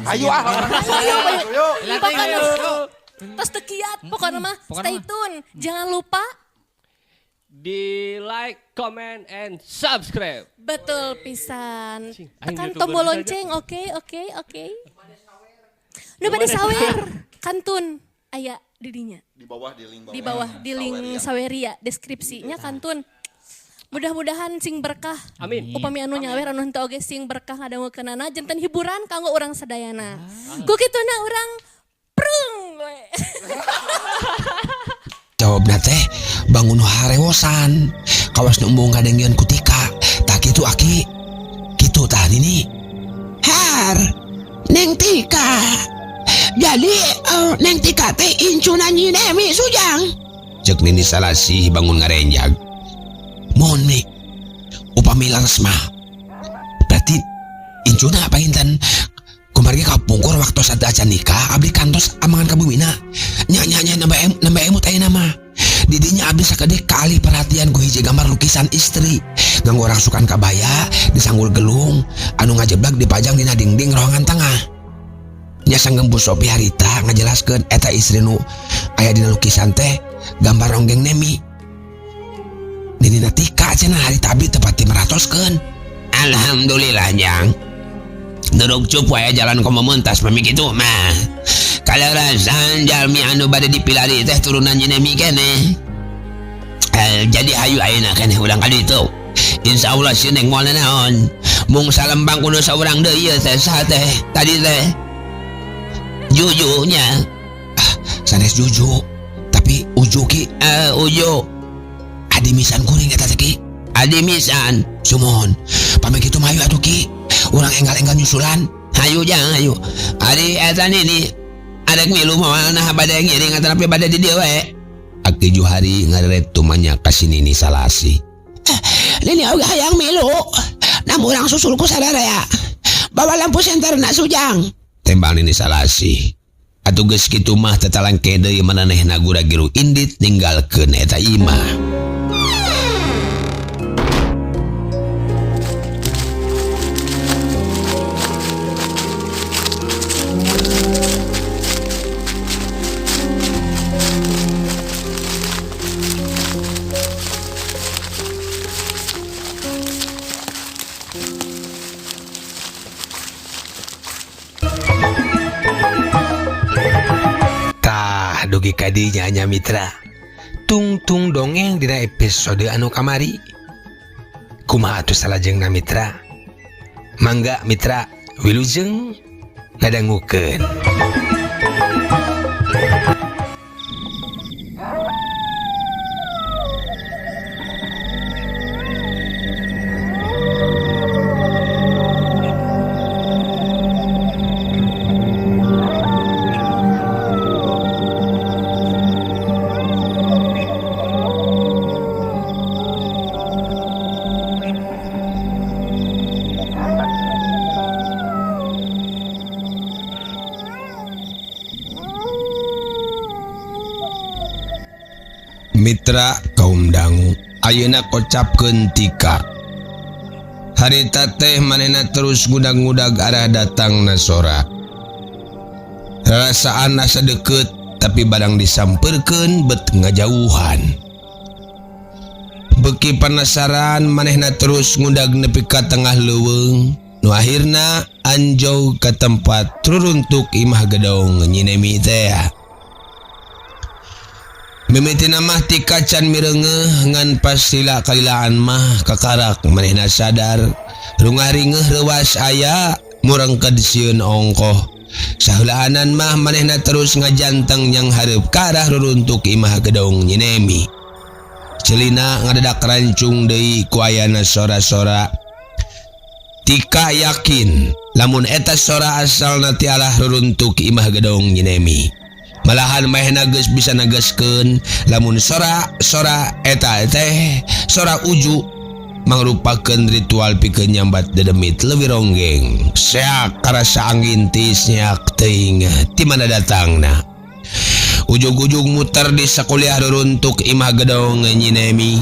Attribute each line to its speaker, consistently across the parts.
Speaker 1: Ayo ah.
Speaker 2: Ayo,
Speaker 1: Ayo.
Speaker 2: Pokoknya tos teu kiat, pokoknya mah stay tune. Jangan lupa
Speaker 3: di like, comment, and subscribe.
Speaker 2: Betul pisan.
Speaker 3: Cing, aing
Speaker 2: Tekan
Speaker 3: YouTuber
Speaker 2: tombol
Speaker 3: bisa aja.
Speaker 2: lonceng, oke, oke, oke. Nu bade sawer, kantun aya di dinya.
Speaker 1: Di bawah di link bawah.
Speaker 2: Di bawah di link Saweria deskripsinya kantun. Mudah-mudahan sing berkah.
Speaker 3: Amin.
Speaker 2: Upami anu nyawer anu henteu oge sing berkah ngadangukeunana janten hiburan kanggo urang sadayana. Ku kituna urang prung we.
Speaker 4: Jawabna teh bangun harewosan kawas nu embung kadengieun ku Tika tah kitu aki kitu tah Nini.
Speaker 5: Har, Neng Tika. Jadi Neng Tika teh incuna Nyi Nemi Sujang.
Speaker 4: Cek Nini Salasih bangun ngarenjag. Mohon Mi, upami leres mah berarti incuna panginten kumargi kapungkur waktu saat acan nikah abdi kantos amangan ka bumina nya nya nya nambah nambah emut ayeuna mah. Didinya abdi sakedik kaalih perhatian ku hiji gambar lukisan istri nganggo rangsukan kabaya disanggul gelung anu ngajeblag dipajang dina dinding ruangan tengah. Nya sanggem Bu Sopi harita ngajelaskeun eta istri nu aya dina lukisan teh gambar ronggeng Nemi. Nini Tika cenah harita abdi teu pati meratoskeun.
Speaker 5: Alhamdulillah jang. Duruk cup wae jalan komo mentas pami kitu mah. Kalarasan jalmi anu bade dipilari teh turunan Nyi Nemi keneh. Jadi hayu ayeuna keneh urang ka ditu. Insyaallah si Neng moal naon. Mung salembang kudu saurang deui ieu teh saha teh tadi teh. Jujunya.
Speaker 4: Ah, sanes Juju, tapi Uju ki.
Speaker 5: Uju.
Speaker 4: Adi misan kuring eta teh ki.
Speaker 5: Adi misan.
Speaker 4: Sumon. Pami kitu mah hayu atuh ki. Urang enggal-enggal nyusulan.
Speaker 5: Hayu jang hayu. Ari eta nini arek milu moal nah bade ngiring atanapi bade di dieu wae.
Speaker 4: Aki Juhari ngareret tumanya ka si Nini Salasih.
Speaker 5: Nini oge hayang milu. Nam urang susul ku sadarea. Bawa lampu senterna Sujang.
Speaker 4: Tembang Nini Salasih. Atuh geus kitu mah tetalangke deui mananehna gura-giru indit ninggalkeun eta imah. Tah dugi ka dinya nya mitra. Tungtung dongeng dina episode anu kamari. Kumaha atuh salajengna mitra? Mangga mitra wilujeng ngadangukeun. Mitra kaum dangu ayeuna kocapkeun Tika. Harita teh manehna terus ngudag-ngudag arah datangna sora. Rarasaan asa deukeut tapi barang disampeurkeun bet ngajauhan. Beuki panasaran manehna terus ngudag nepi ka tengah leuweung nu akhirna anjog ka tempat ruruntuk imah gedong Nyi Nemi teh. Mimitina mah Tika can mireungeuh ngan pas lila kalilaan mah kakarak manehna sadar rungah-ringeuh reuas aya murangked sieun ongkoh. Saheulaanan mah manehna terus ngajanteng nyang hareup ka arah ruruntuk imah gedong Nyi Nemi. Celina ngadadak rancung deui ku ayana sora-sora. Tika yakin lamun eta sora asalna ti arah ruruntuk imah gedong Nyi Nemi. Malahan manehna geus bisa negaskeun lamun sora-sora eta teh sora Uju mangrupakeun ritual pikeun nyambat dedemit leuwih ronggeng. Seak karasa angin tiis nyaak teuing ti mana datangna. Ujug-ujug muter di sakuliah ruruntuk imah gedong Nyi Nemi.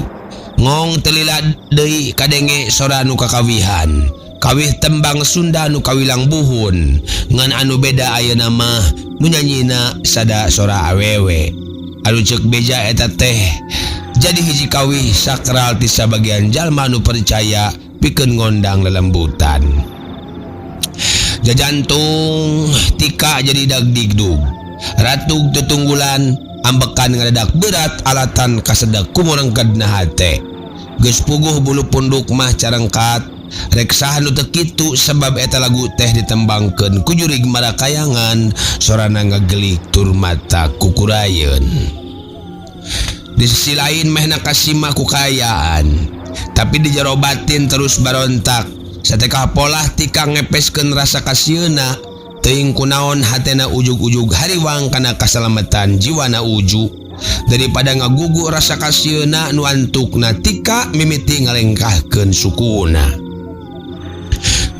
Speaker 4: Ngong teu lila deui kadenge sora nu kakawihan. Kawih tembang Sunda nu kawilang buhun ngan anu beda ayeuna mah nu nyanyina sada sora awewe. Anu ceuk beja eta teh jadi hiji kawih sakral ti sabagian jalma nu percaya pikeun ngondang lelembutan. Jajantung Tika jadi dagdigdug. Ratug tetunggulan ambekan ngadadak berat alatan kasedak kumurengkedna hate. Geus puguh bulu punduk mah carengkat. Rek saha nu teu kitu sebab eta lagu teh ditembangkeun ku jurig marakayangan sorana ngagelik tur mata kukurayeun. Di sisi lain mehna kasima ku kaayaan, tapi di jero batin terus barontak. Satekah polah Tika ngepeskeun rasa kasieuna, teuing kunaon hatena ujug-ujug hariwang kana kasalamatan jiwana Uju. Daripada ngagugu rasa kasieuna nu antukna Tika mimiti ngalengkahkeun sukuna.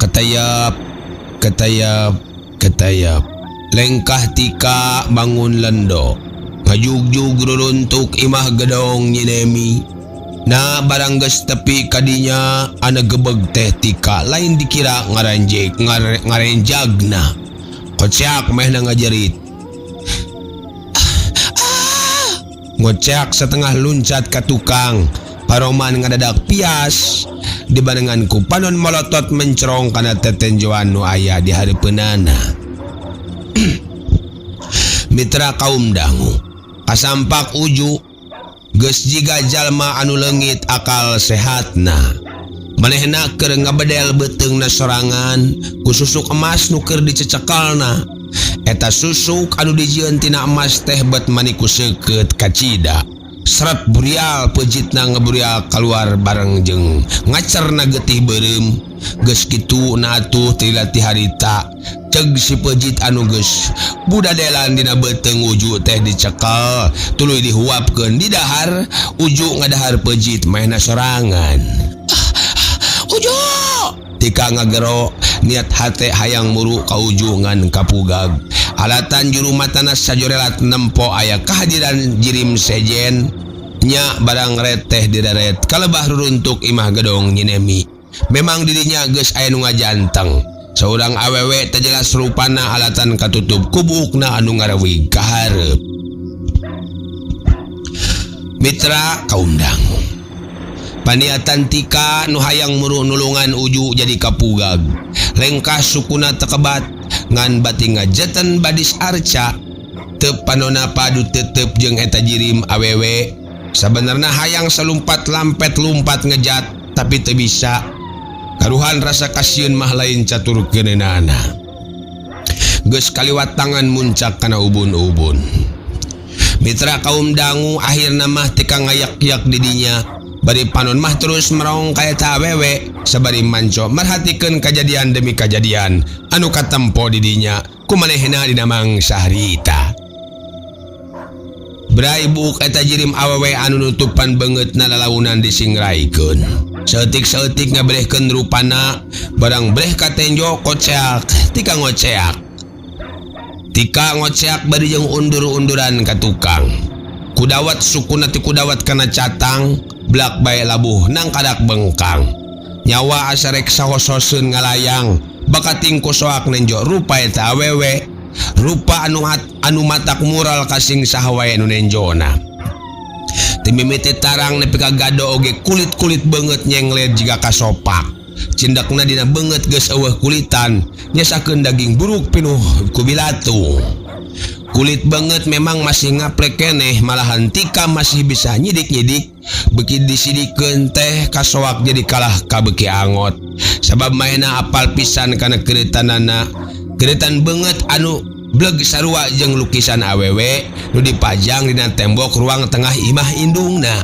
Speaker 4: Ketayap, ketayap, ketayap. Lengkah Tika bangun lendo. Ngajugjug ruruntuk imah gedong Nyi Nemi. Nah barang geus tepi kadinya ana gebeg teh Tika lain dikira ngaranjek ngarenjagna. Koceak mehna ngajerit. Ngoceak setengah luncat ka tukang. Paroman ngadadak pias dibarengan ku panon molotot mencerong kana tetenjoan nu aya di hareupeunana. Mitra kaum dangu kasampak Uju geus jiga jalma anu leungit akal sehatna. Manehna keur ngabedel beuteungna sorangan ku susuk emas nu keur dicecekalna. Eta susuk anu dijieun tina emas teh bet maniku seukeut kacida. Seret burial pejitna ngeburial keluar bareng jeung ngacerna getih beureum. Geus kitu na atuh tilati harita ceg si pejit anu geus budadelan dina beuteung Uju teh dicekel tuluy dihuapkeun di dahar. Uju ngadahar pejit maehna sorangan. Uju! Tika ngagero niat hate hayang muru ka Uju ngan kapugag. Alatan juru matana sajorelat nempo aya kehadiran jirim sejen nya barang reteh dideret kalebah ruruntuk imah gedong Nyi Nemi. Memang dirinya geus aya nu ngajanteng. Saurang awewe teu jelas rupana alatan katutup ku buukna anu ngarawig ka hareup. Mitra kaum dangu. Paniatan Tika nu hayang muru nulungan Uju jadi kapugag. Lengkah sukuna tekebat ngan bati ngajeten badis arca. Teu panona padu tetep jeung eta jirim awewe. Sabenerna hayang salumpat lampet lumpat ngejat tapi teu bisa. Karuhan rasa kasieun mah lain catur keuneunana. Geus kaliwat tangan muncak kana ubun-ubun. Mitra kaum dangu akhirna mah Tika ngayak-yak didinya. Bari panon mah terus merong ka eta awewe sabari manco merhatikeun kajadian demi kajadian anu katempo didinya ku manehna dina mangsa harita. Brai buuk eta jirim awewe anu nutupan beungeutna lalaunan disingraikeun. Saeutik-saeutik ngabrehkeun rupana barang breh ka tenjo koceak Tika ngoceak. Tika ngoceak bari jeung undur-unduran ka tukang. Kudawat sukuna ti kudawat kana catang blak bae labuh nang kadak bengkang. Nyawa asa rek sahososeun ngalayang bakating ku soak nenjo rupa eta awewe. Rupa anu matak mural kasing saha wae nu nenjona. Ti mimiti tarang nepi ka gado oge kulit-kulit beungeut nyengled jiga kasopak. Cindakna dina beungeut geus eueuh kulitan nyesakeun daging buruk pinuh ku bilatung. Kulit banget memang masih ngaplek keneh, malahan Tika masih bisa nyidik-nyidik. Beki disidikeun teh kasoak jadi kalah ka beki angot. Sabab maena apal pisan kana keretanana. Keretan banget anu bleg sarua jeung lukisan awewe nu dipajang dina tembok ruang tengah imah indungna.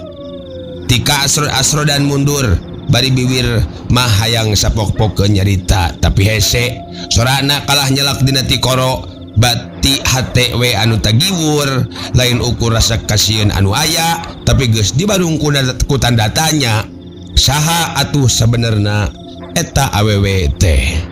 Speaker 4: Tika asro-asro dan mundur bari biwir mah hayang sapok-pokeun nyarita tapi hese sorana kalah nyelak dina tikoro. Bati hate we anu tagiwur lain ukur rasa kasieun anu aya tapi geus dibarung ku tanda tanya saha atuh sabenerna eta awewe teh.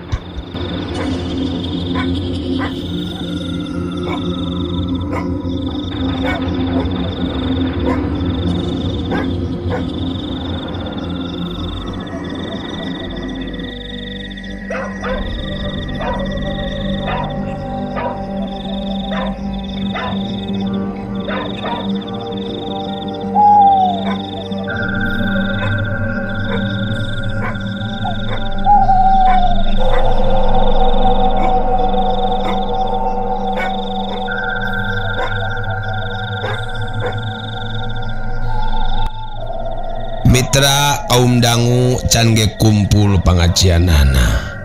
Speaker 4: Mitra kaum dangu can ge kumpul pangajianana.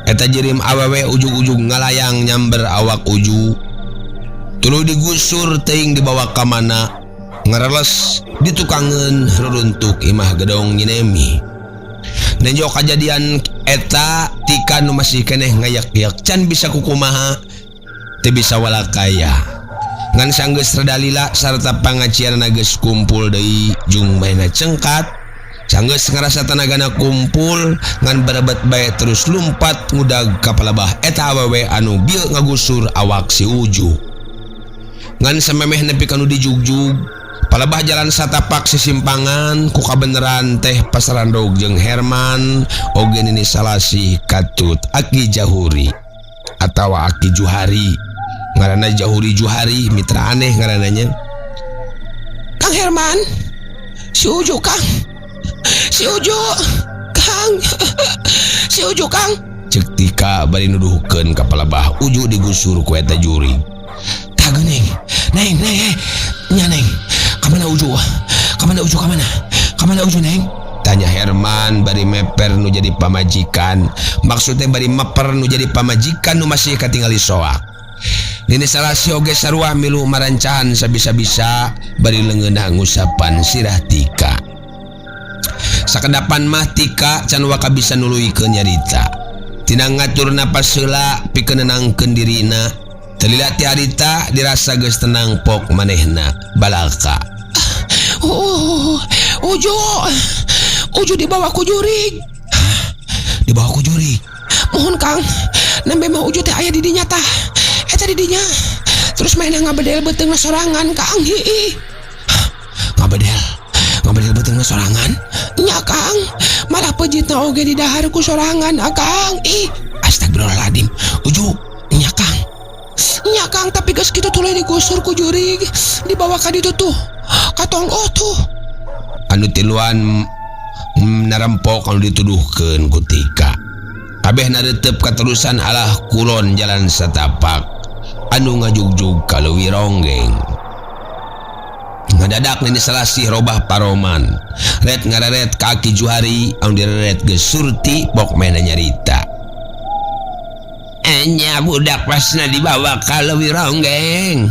Speaker 4: Eta jirim awewe ujug-ujug ngalayang nyamber awak uju. Tuluy digusur teuing dibawa ka mana, ngereles ditukangeun ruruntuk imah gedong Nyi Nemi. Nenjo kajadian eta Tika nu masih keneh ngayak-yak can bisa kukumaha, teu bisa walakaya. Ngan sanggeus reda lila sarta pangajianana geus kumpul deui jeung maena cengkat. Sanggeus ngarasa tanagana kumpul ngan berebet bae terus lumpat ngudag ka palebah eta awewe anu bieu ngagusur awak si Uju. Ngan samemeh nepi ka nu dijugjug, palebah jalan satapak sisimpangan ku kabeneran teh pasarandog jeung Herman oge Nini Salasih katut Aki Jahuri atawa Aki Juhari. Ngaranna Jahuri Juhari, mitra aneh ngarananya.
Speaker 1: Kang Herman, si Uju Kang. Si Uju, Kang. Si Uju Kang.
Speaker 4: Cek Tika bari nuduhkeun ka palebah Uju digusur ku eta jurig.
Speaker 1: Tah geuning, Neng, Neng, nya Neng. Ka mana Uju? Ka mana Uju ka mana? Ka mana Uju Neng?
Speaker 4: Tanya Herman bari meper nu jadi pamajikan. Maksudnya bari meper nu jadi pamajikan nu masih katingali soak. Nini Salasih oge sarua milu marancahan sabisa-bisa bari leungeunna ngusapan sirah Tika. Sakedapan mah Tika can waka bisa nuluykeun nyarita. Tina ngatur napas heula pikeun nenangkeun dirina. Teu lila ti harita dirasa geus tenang pok manehna balaka.
Speaker 1: Uju, Uju dibawa ku jurig.
Speaker 4: Dibawa ku jurig.
Speaker 1: Mohon Kang, nembe mah Uju teh aya di dinya tah. Eta di dinya. Terus mainna ngabedel beuteungna sorangan Kang. Hiih.
Speaker 4: Ngabedel. Ngabedel beuteungna sorangan?
Speaker 1: Nya Kang, malah pejitna oge di dahar ku sorangan Akang. Ih,
Speaker 4: astagfirullahaladzim. Uju,
Speaker 1: nya Kang. Nya Kang, tapi geus kitu tuluy digusur ku jurig, dibawa ka ditu tuh. Ka tonggoh tuh.
Speaker 4: Anu tiluan narempok anu dituduhkeun ku Tika. Kabeh naretep katerusan alah kulon jalan satapak anu ngajugjug ka leuwi ronggeng. Ngadadak Nini Salasih robah paroman. Ret ngareret ka Aki Juhari anu direret geus surti bok mehna nyarita.
Speaker 5: Enya budak pasna dibawa ka leuwi ronggeng.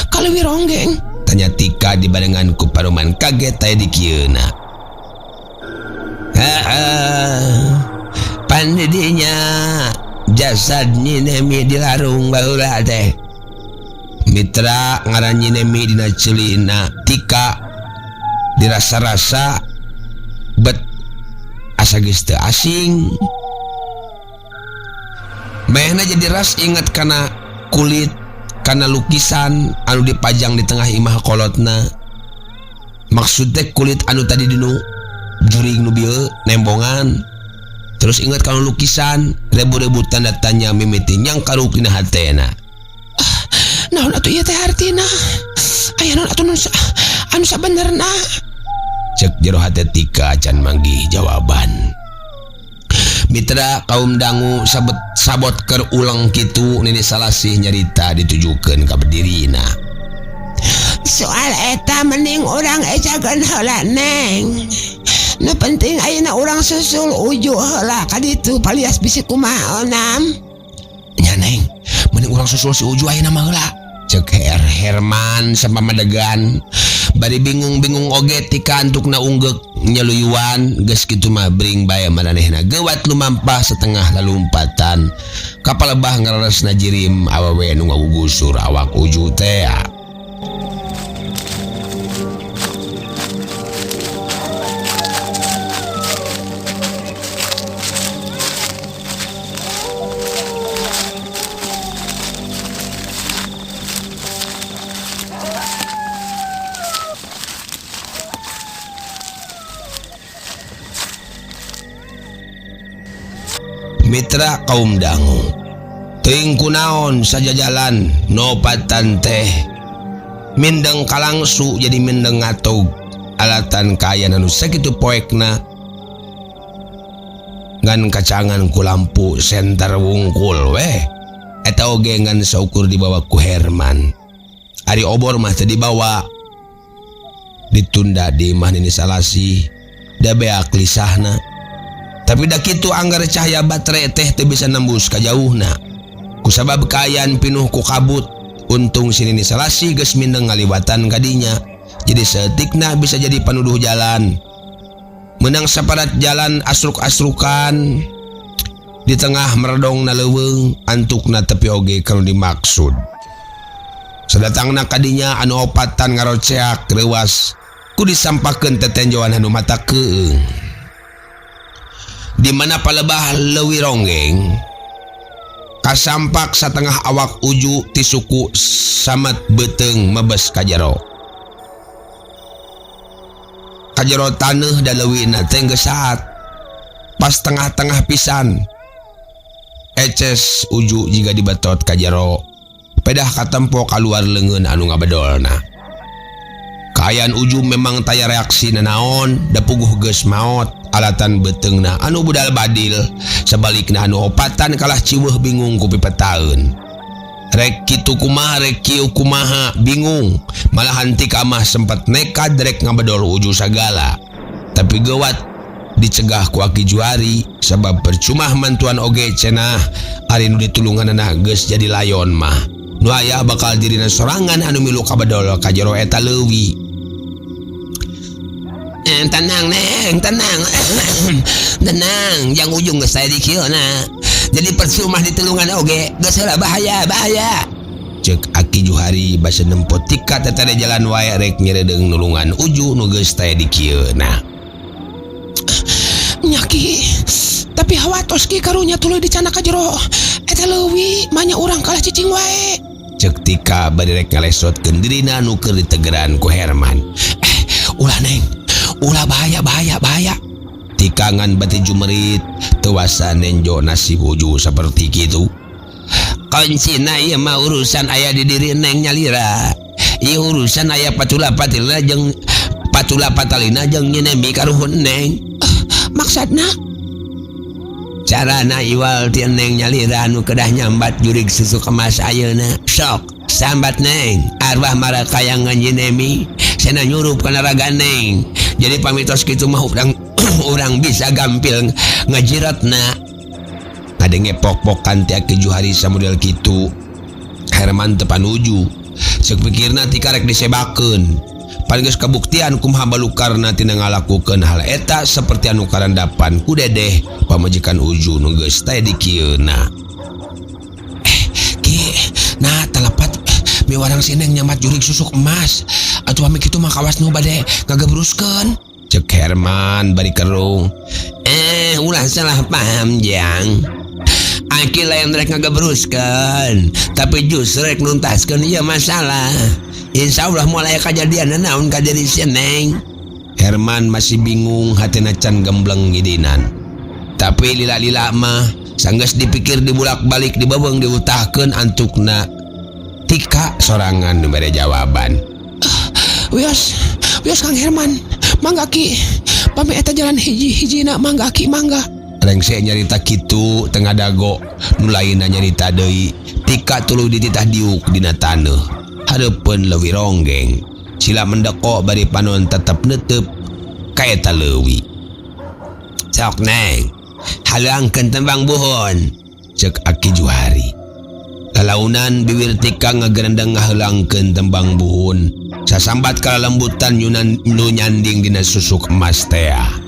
Speaker 1: Ka leuwi ronggeng?
Speaker 4: Tanya Tika dibarengan ku paroman kaget aya di kieuna.
Speaker 5: Heeh. Pan di dinya jasad Nyi Nemi dilarung baheula teh.
Speaker 4: Mitra ngaran Nyi Nemi dina ceulina Tika dirasa-rasa bet asa geus teu asing. Manehna jadi ras inget kana kulit, kana lukisan anu dipajang di tengah imah kolotna. Maksud teh kulit anu tadi dinu jurig nu bieu nembongan. Terus inget kana lukisan, ribu-ribu tanda tanya mimiti nyangkaruk dina hatena.
Speaker 1: Naon atuh ieu teh hartina? Aya naon atuh anu sabenerna?
Speaker 4: Cek jero hate Tika can manggih jawaban. Mitra kaum dangu sabot keur ulang kitu Nini Salasih nyarita ditujukeun ka bedirina.
Speaker 1: Soal eta mending urang ejakeun heula Neng. Nu penting ayeuna urang susul Uju heula ka ditu palias bisi kumaha onam.
Speaker 4: Nya Neng, mending urang susul si Uju ayeuna mah heula. Cek Herman sapamadegan. Bari bingung-bingung oge Tika antukna unggeuk nyeluyuan geus kitu mah bring bae maranehna geuwat lumampah setengah lalumpatan. Ka palebah ngararesna jirim awewe nu ngagugusur awak Uju teh. Mitra kaum dangu teuing kunaon sajajalan nopatan teh Mindeng kalangsu jadi mindeng ngatog alatan kaayaan anu sakitu poekna ngan kacangan ku lampu senter wungkul weh eta oge ngan saukur dibawa ku Herman. Ari obor mah teu dibawa, ditunda di imah Nini Salasi da beak lisahna. Tapi da kitu anggar cahaya baterai teh teu bisa nembus ka jauhna kusabab kaayaan pinuh ku kabut. Untung si Nini Salasi geus mindeng ngaliwatan kadinya, jadi saeutikna bisa jadi panuduh jalan. Menang saparat jalan asruk-asrukan di tengah meredong na leuweung antukna tepi oge kalau dimaksud. Sadatangna kadinya anu opatan ngaroceak reuas ku disampakeun tetenjoan anu mata keung. Di mana palebah leuwi ronggeng kasampak satengah awak Uju ti suku samat beuteung mebes ka jero. Kajero taneuh da leuwina teh geus saat pas tengah-tengah pisan. Eces Uju jiga dibetot ka jero pedah katempo kaluar leungeun anu ngabedolna. Kaayaan Uju memang taya reaksi nanaon da puguh geus maot alatan beuteungna anu budal badil. Sabalikna anu opatan kalah ciweuh bingung ku pipetaeun. Rek kitu kumaha rek kieu kumaha bingung. Malahan Tika mah sempat nekat rek ngabedol Uju sagala. Tapi geuwat dicegah ku Aki Juhari sabab percuma mantuan oge cenah ari nu ditulunganana geus jadi layon mah. Nu aya bakal dirina sorangan anu milu kabedol ka jero eta leuwi.
Speaker 5: Tenang Neng, tenang. Tenang, jang Ujung geus aya di kieu na. Jadi percuma ditulungan oge, geus heula bahaya, bahaya.
Speaker 4: Cek Aki Juhari basa nempo Tika teteh jalan wae rek nyeredeung nulungan Uju nu geus taya di kieu na.
Speaker 1: Nya Ki, tapi hawatos Ki karunya tuluy dicana ka jero eta leuwi manya urang kalah cicing wae.
Speaker 4: Cek Tika bari rek ngalesotkeun dirina nu keur ditegeran ku Herman. Ulah Neng, ulah bahaya bahaya bahaya. Tika ngan bati jumerit teu wasa nenjo nasib Uju saperti kitu.
Speaker 5: Kuncina ieu mah urusan aya di diri Neng nyalira. Ieu urusan aya patula patilna jeung patula patalina jeung nyenemi karuhun Neng.
Speaker 1: Maksudna?
Speaker 5: Carana iwal ti Neng nyalira anu kedah nyambat jurig susu kemas ayeuna. Sok sambat Neng, arwah marakayangan nyenemi sena nyurup kana raga Neng. Jadi pamitos kitu mah urang bisa gampil ngajiratna.
Speaker 4: Ngadenge pok-pokan ti Aki Juhari samodel kitu. Herman teu panuju. Ceuk pikirna Tika rek disebakeun. Pan geus kabuktian kumaha balukarna tina ngalakukeun hal eta saperti anu karandapan ku Dedeh pamajikan Uju nu geus teh di kieuna.
Speaker 1: Ki, nah telepat miwarang si Neng nyamat jurig susuk emas. Atuh ame kitu mah kawas nu bade ngagebruskeun.
Speaker 4: Cek Herman bari kerung.
Speaker 5: Ulah salah paham jang. Aki lain rek ngagebruskeun, tapi justru rek nuntaskeun ieu masalah. Insya Allah moal aya kajadian naon ka diri si Neng.
Speaker 4: Herman masih bingung hatina can gembleng ngidinan. Tapi lila-lila mah sanggeus dipikir dibulak-balik dibeubeung diutahkeun antukna. Tika sorangan nu mere jawaban.
Speaker 1: Wios, wios Kang Herman, mangga Ki. Pami eta jalan hiji-hijina mangga Ki, mangga.
Speaker 4: Rengse nyarita kitu tengah dago nu lainna nyarita deui. Tika tuluy dititah diuk dina taneuh. Hareupeun leuwi ronggeng. Sila mendeko bari panon tetep netep ka eta leuwi.
Speaker 5: Sok Neng, halangkeun tembang buhun,
Speaker 4: cek Aki Juhari. Lalaunan bibir Tika ngagerendeng ngaheulangkeun tembang buhun. Sasambat kalalembutan nu nyanding dina susuk emas tea.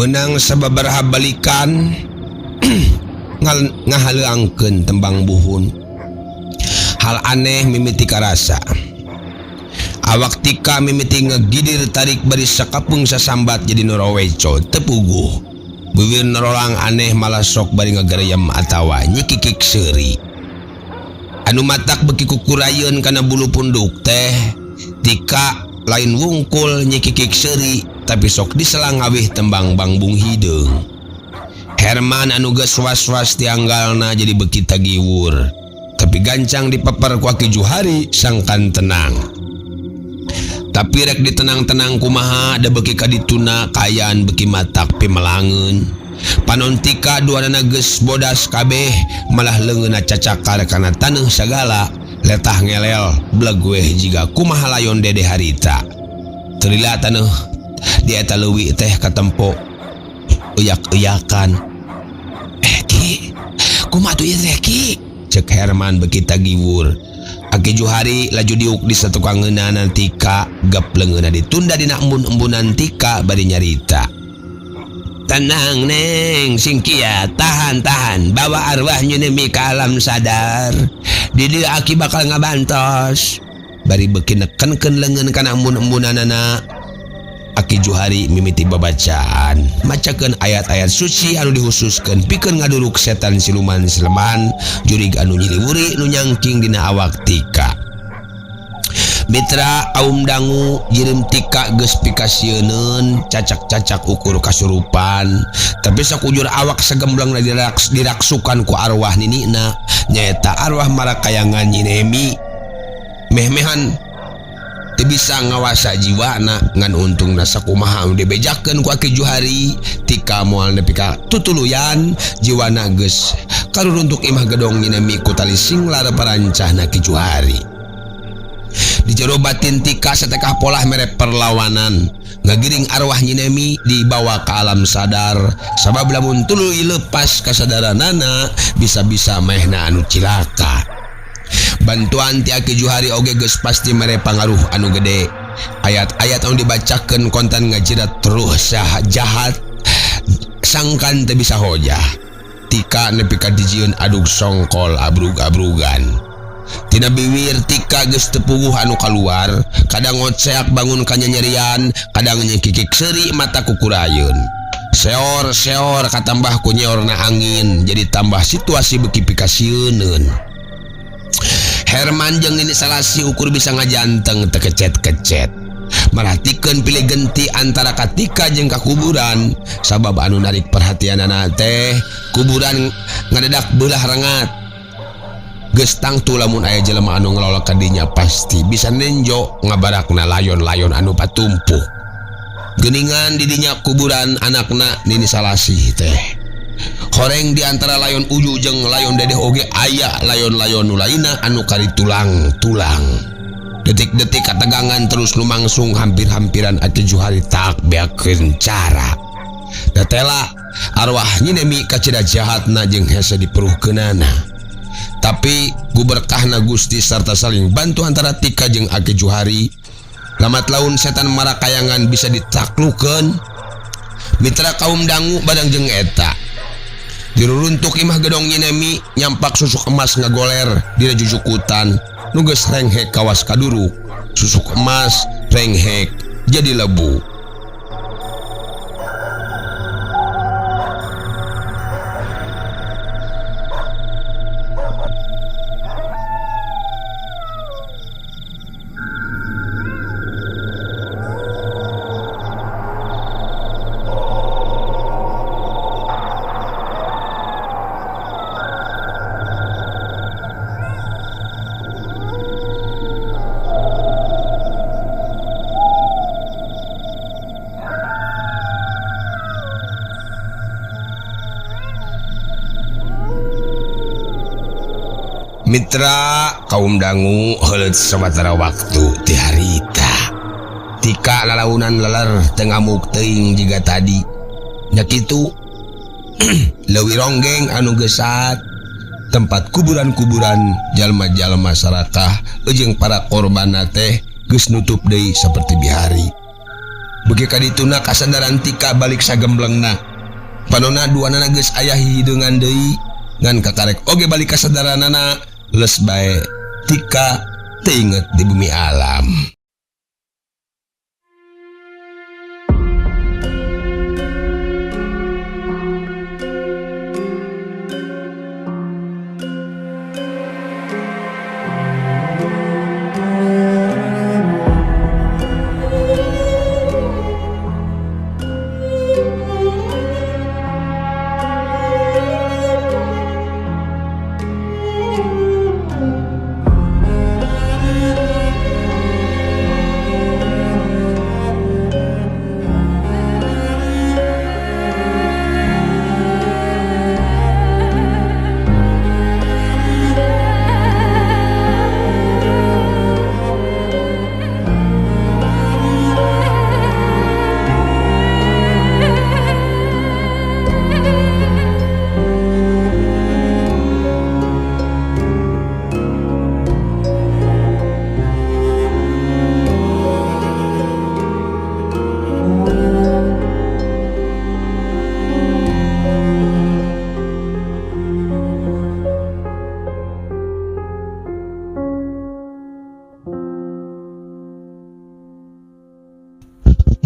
Speaker 4: Menang sababaraha balikan ngahaleuangkeun tembang buhun. Hal aneh mimiti karasa. Awak Tika mimiti ngegidir tarik bari sakapeung sasambat jadi nu roweco teu puguh. Bibir nerolang aneh malah sok bari ngagereyem atawa nyikikik seuri. Anu matak beki kukurayeun kana bulu punduk teh Tika lain wungkul nyikikik seuri tapi sok diselang ngawih tembang bangbung hideung. Herman anu geus was-was tianggalna jadi beki tagiwur. Tapi gancang dipapar ku Aki Juhari sangkan tenang. Tapi rek ditenang-tenang kumaha da beki kadituna kaayaan beki matak pimelangeun. Panon Tika duanana geus bodas kabeh malah leungeunna cacakar kana taneuh sagala letah ngelel bleg weh jiga kumaha layon dede harita. Teu lila taneuh di eta leuwi teh katempo euyak-euyakan. Ki, kumaha tuh ieu teh Ki? Cek Herman beki tagiwur. Aki Juhari laju diuk di satukangeunana Tika, gep leungeunna ditunda dina embun-embunan Tika bari nyarita. Tenang Neng, sing kiat, tahan-tahan, bawa arwah nyunemi ke alam sadar. Di dieu Aki bakal ngabantos. Bari beki nekenkeun leungeun kana embun-embunanana. Aki Juhari mimiti babacaan, macakeun ayat-ayat suci anu dihususkeun pikeun ngaduruk setan siluman sileman, jurig anu nyiliwuri nu nyangking dina awak Tika. Mitra aum dangu jirim Tika geus pikasieuneun, cacak-cacak ukur kasurupan, tapi sakujur awak sagembleng diraksukan ku arwah ninina, nyaeta arwah marakayangan Nyi Nemi. Meh-mehan teu bisa ngawasa jiwana ngan untungna sakumaha anu dibejakeun ku Aki Juhari, Tika moal nepi ka tutuluyan jiwana geus karuruntuk imah gedong Nyi Nemi ku tali singlar parancahna Ki Juhari. Di jero batin Tika satekah polah mere perlawanan, ngagiring arwah Nyi Nemi dibawa ke alam sadar, sabab lamun tuluy lepas kasadaranana bisa-bisa mehna anu cilaka. Bantuan ti Aki Juhari oge geus pasti mere pangaruh anu gede. Ayat-ayat anu dibacakeun kontan ngajirat terus jahat sangkan teu bisa hojah. Tika nepi ka dijieun adug songkol abrug-abrugan. Tina biwir Tika geus teu puguh anu kaluar, kadang ngoceak bangun ka nyanyerian, kadang nyekikik seuri mata kukurayeun. Seor-seor katambah ku nyeorna angin, jadi tambah situasi beuki pikasieuneun. Herman jeung Nini Salasi ukur bisa ngajanteng teu kecet-kecet. Merhatikeun pilih genti antara katika jeung kakuburan, sabab anu narik perhatianana teh kuburan ngadedak beulah rengat. Geus tangtu lamun aya jelema anu ngelola ka dinya pasti bisa nenjo ngabarakna layon-layon anu patumpuh. Geuningan di dinya kuburan anakna Nini Salasi teh. Horeng di antara layon uju jeung layon dedeh oge aya layon-layon nu lainna anu kari tulang-tulang. Detik-detik kategangan terus lumangsung hampir-hampiran Aki Juhari tak beakeun cara. Datela arwah Nyi Nemi kacida jahatna jeung hese diperuhkeunana. Tapi guberkahna Gusti sarta saling bantu antara Tika jeung Aki Juhari, lamat laun setan marakayangan bisa ditaklukeun. Mitra kaum dangu badang jeung eta. Diruruntuk imah gedong Nyi Nemi nyampak susuk emas ngagoler dina jujukutan nu geus renghek kawas kaduruk. Susuk emas renghek jadi lebu. Mitra kaum dangu heuleut sawatara waktu ti harita. Tika lalaunan leler teu ngamuk teuing jiga tadi. Nya kitu leuwih ronggeng anu gesat tempat kuburan-kuburan jalma-jalma sarakah jeung para korbanna teh geus nutup deui saperti bihari. Beuki ka dituna kasadaran Tika balik sagemblengna. Panona duanana geus aya hihideungan deui ngan kakarek oge balik kasadaranana leus bae Tika teu inget di bumi alam.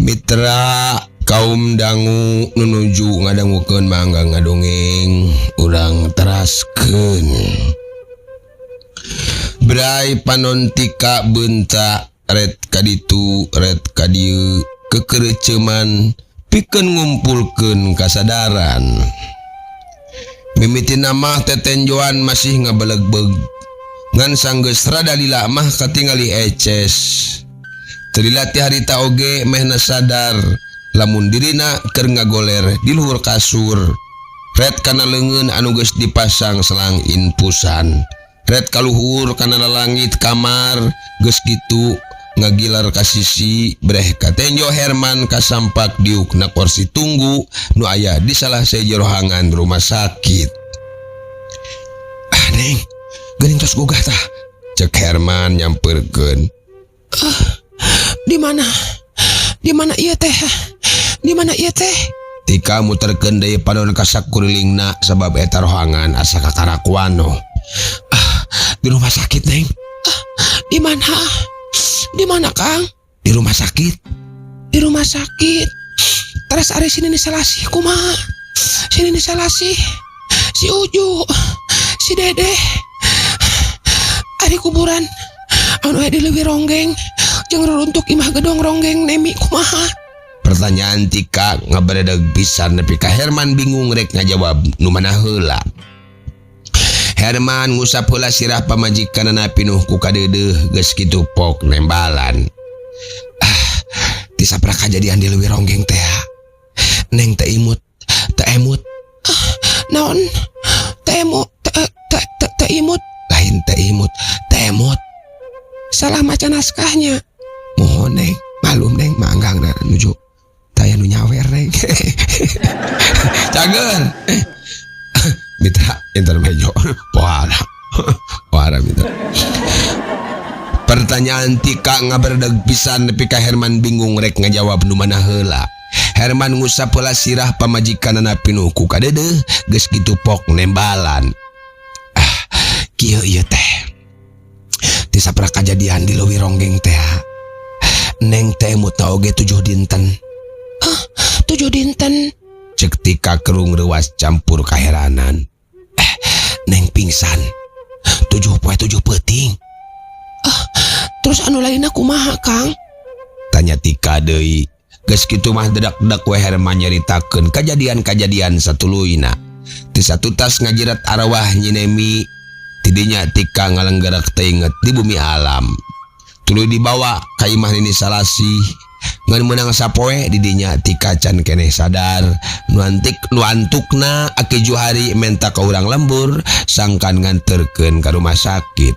Speaker 4: Mitra kaum dangu nunuju ngadangukeun mangga ngadongeng urang teraskeun. Bray panon Tika beunta ret kaditu ret kadieu kekereceman pikeun ngumpulkeun kasadaran. Mimitina mah tetenjoan masih ngabelegbeg ngan sanggeus rada lila mah katingali eces. Teu ti harita oge mehna sadar lamun dirina keur ngagoler di luhur kasur. Ret kana leungeun anu geus dipasang selang inpusan. Ret kaluhur kana lalangit kamar geus kitu ngagilar ka sisi breh katenjo Herman kasampak diuk na kursi tunggu nu aya di salah seje rohangan rumah sakit. Ah neng, geuning tos gugah tah. Cek Herman nyamperkeun.
Speaker 1: Di mana? Di mana ieu teh? Di mana ieu teh?
Speaker 4: Tika muterkeun deui panon ka sakurilingna sabab eta rohangan asa kakarakuano.
Speaker 1: Ah, di rumah sakit, Neng. Ah, di mana? Di mana, Kang?
Speaker 4: Di rumah sakit.
Speaker 1: Di rumah sakit. Terus ari sini ni Salasih kumaha? Sini ni Salasih. Si Uju, si Dedeh. Ari kuburan anu aya di leuwih ronggeng. Jeung ruruntuk imah gedong ronggeng Nemi kumaha?
Speaker 4: Pertanyaan Tika ngabaredeg pisan nepi ka Herman bingung rek ngajawab nu mana heula. Herman ngusap heula sirah pamajikanana pinuh ku kadeudeuh geus kitu pok nembalan.
Speaker 1: Ah, ti saprak kajadian di leuwih ronggeng teh. Neng teh imut, teh emut. Ah, naon? Teh emut, teh imut.
Speaker 4: Lain teh imut, teh emut.
Speaker 1: Salah maca naskahnya. Mohon neng, malum neng, manggang na nuju taya nu nyawer neng.
Speaker 4: Cager. Mitra intermejo. Pohara. Pohara mitra. Pertanyaan Tika ngaberdeg pisan nepi ka Herman bingung rek ngajawab nu mana heula. Herman ngusap heula sirah pamajikanana pinuh ku kadeudeuh geus kitu pok nembalan.
Speaker 1: Ah, kieu ieu teh. Ti saprak kajadian di leuwih ronggeng teh. Neng teh muta oge 7 dinten. Ah, 7 dinten.
Speaker 4: Cek Tika kerung reuas campur kaheranan.
Speaker 1: Neng pingsan. 7 poe 7 peuting. Ah, terus anu lainna kumaha, Kang?
Speaker 4: Tanya Tika deui. Geus kitu mah dedak-dedak we Herman nyaritakeun kajadian-kajadian satuluyna. Ti satutas ngajirat arwah Nyi Nemi, tidinya Tika ngalenggerak teu inget di bumi alam. Tuluy dibawa ka imah Nini Salasih. Ngan meunang sapoe didinya Tika can keneh sadar. Nu antik nu antukna Aki Juhari menta ka urang lembur sangkan nganterkeun ka rumah sakit.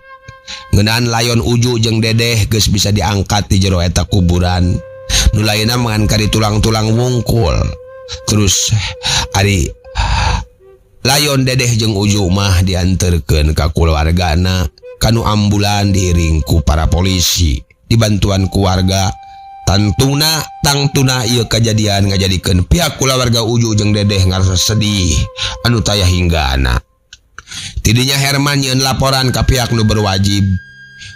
Speaker 4: Ngeunaan layon Uju jeung Dedeh geus bisa diangkat di jero eta kuburan. Nu lainna ngan kari tulang-tulang wungkul. Terus ari layon Dedeh jeung Uju mah dianterkeun ka kulawargana kanu ambulan diiring ku para polisi dibantuan keluarga. Tantuna tangtuna ieu kajadian ngajadikeun pihak kulawarga Uju jeung Dedeh ngarasa sedih anu taya hinggana. Tidinya Herman nyieun laporan ka pihak nu berwajib.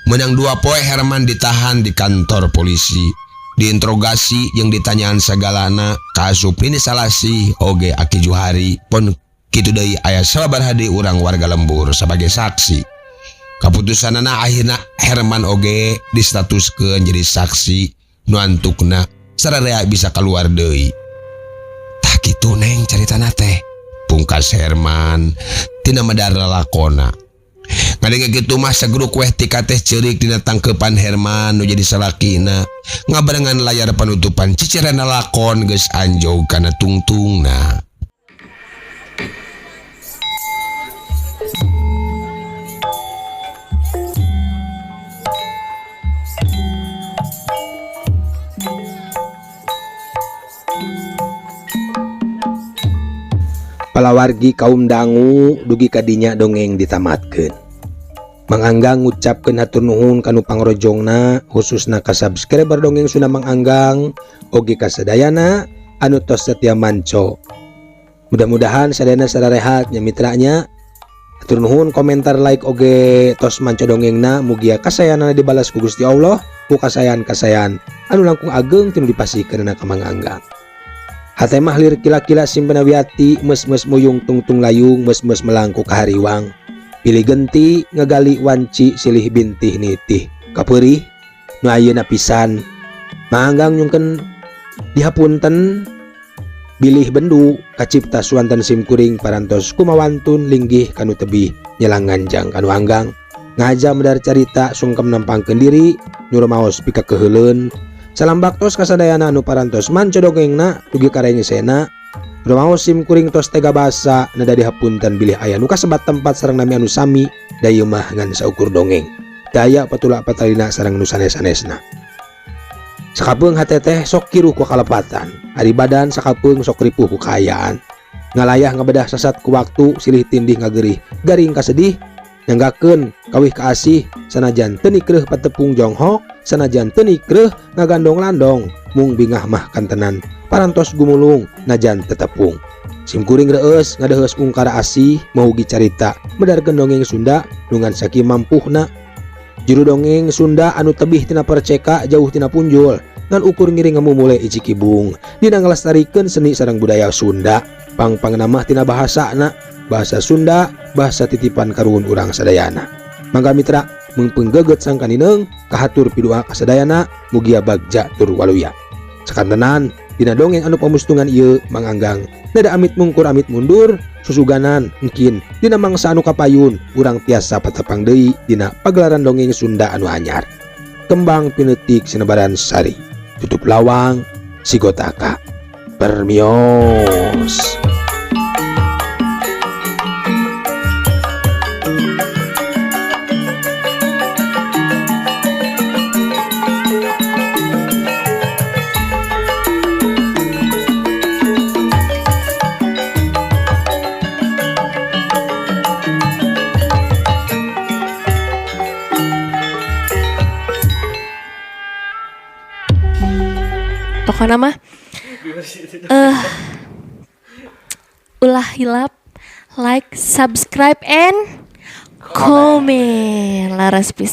Speaker 4: Menang 2 poe Herman ditahan di kantor polisi, diinterogasi jeung ditanyaan sagalana kaasup Nini Salasi oge Aki Juhari pon kitu deui aya sababaraha deui urang warga lembur sebagai saksi. Kaputusanana akhirna Herman oge distatuskeun jadi saksi nu antukna sararea bisa keluar deui. Tah kitu Neng caritana teh, pungkas Herman tina medar lalakona. Ngadenge kitu mah sagruk weh tika teh ceurik dina tangkepan Herman nu jadi salakina. Ngabarengan layar panutupan cicirana lakon geus anjog kana tungtungna.
Speaker 6: Palawargi kaum dangu dugi kadinya dongeng ditamatkeun. Mang Anggang ngucapkeun hatur nuhun kanu pangrojongna khususna ka subscriber dongeng Sunda Mang Anggang oge ka sadayana anu tos setia manco. Mudah-mudahan sadayana sararehat nya mitranya. Hatur nuhun komentar like oge tos manco dongengna mugia kasayanana dibalas ku Gusti Allah ku kasayan-kasayan anu langkung ageng tinu dipasihkeunana ka Mang Anggang. Hate mah lir kila-kila simpenawiati mes-mes muyung tungtung layung mes-mes melangku kahariwang. Pilih genti ngegali wanci silih bintih nitih kapeurih nu ayeuna pisan. Manggang nyungkeun dihapunten bilih bendu kacipta suanten simkuring parantos kumawantun linggih kanu tebih nyelang nganjang kanu anggang. Ngaja medar carita sungkem nampangkeun diri nyurumaos pika keuheuleun. Salam baktos kasadayana anu parantos manco dongengna dugi karengesena. Rumaos sim kuring tos tega basa nada dihapunten bilih aya nu kasebat tempat sareng nami anu sami da ieu mah ngan saukur dongeng. Daya patulak patalina sareng nu sanes-sanesna. Sakapeung hate teh sok kiruh ku kalepatan, ari badan sakapeung sok ripuh ku kaayaan. Ngalayah ngabedah sasat ku waktu silih tindih ngagerih garing kasedih nyanggakeun kawih kaasih sanajan teu nikreuh patepung jonghok sanajan teu nikreuh ngagandong-landong mung bingah mah kantenan parantos gumulung najan tetepung. Simkuring reueus ngadeuheus ungkara asih mahugi carita medarkeun dongeng Sunda nungan sakieu mampuhna. Juru dongeng Sunda anu tebih tina perceka jauh tina punjul ngan ukur ngiring ngamumule icikibung dina ngalestarikeun seni sareng budaya Sunda pangpangna mah tina bahasana bahasa Sunda bahasa titipan karuhun urang sadayana. Mangga mitra meungpeung geget sangkanineung kahatur pidua kasadayana mugia bagja tur waluya. Sakantenan dina dongeng anu pamustungan ieu Mang Anggang nada amit mungkur amit mundur susuganan engkin dina mangsa anu kapayun urang tiasa patepang deui dina pagelaran dongeng Sunda anu anyar. Kembang pinetik sinebaran sari tutup lawang sigotaka permios.
Speaker 2: Pokoknya mah ulah hilap like, subscribe, and comment. Laras pisan.